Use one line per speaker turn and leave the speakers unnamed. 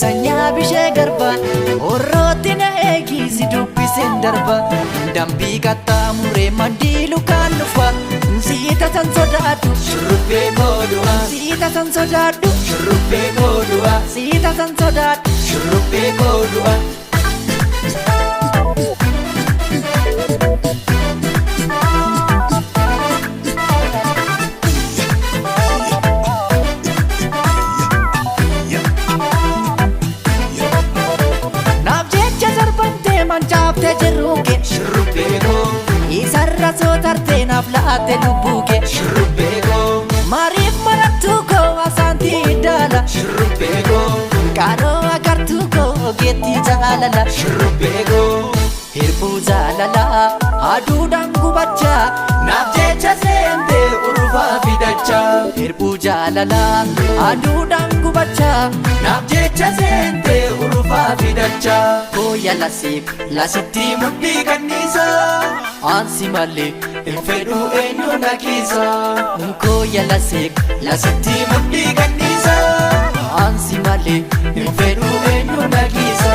Sanyaa bishee garba horrootti na eegisi dubbiseen darba. Dambii qaxxaamuree maddii lukaan dhufa. Siita san sodaadhu.
Shurrubbee koo du'a.
Siita san sodaadhu.
Shurrubbee koo du'a.
Siita san sodaadhu.
Shurrubbee koo du'a.
Naaf jecha sarbamtee mancaaftee jiruu kee.
Shurrubbee koo.
Isarra sootartee naaf laatte lubbuu kee.
Shurrubbee koo.
Maariif marattuu koo asaantii daala.
Shurrubbee koo.
Qaroo agartuu koo ogeettii jaalala.
Shurrubbee koo.
Hirbuu jaalalaa aduudhaan gubachaa.
Naaf jecha seentee urufaa fidachaa.
Hirbuu jaalalaa aduudhaan gubachaa.
Naaf jecha seentee urufaa fidachaa.
Kooya lasiif lasitti
Mudhii kanniisaa.
Aansi malee
Hin fedhuu eenyu na kiisa.
Kooya lasiif lasitti
Mudhii kanniisaa.
Aansi malee
Hin fedhuu eenyu na kiisa.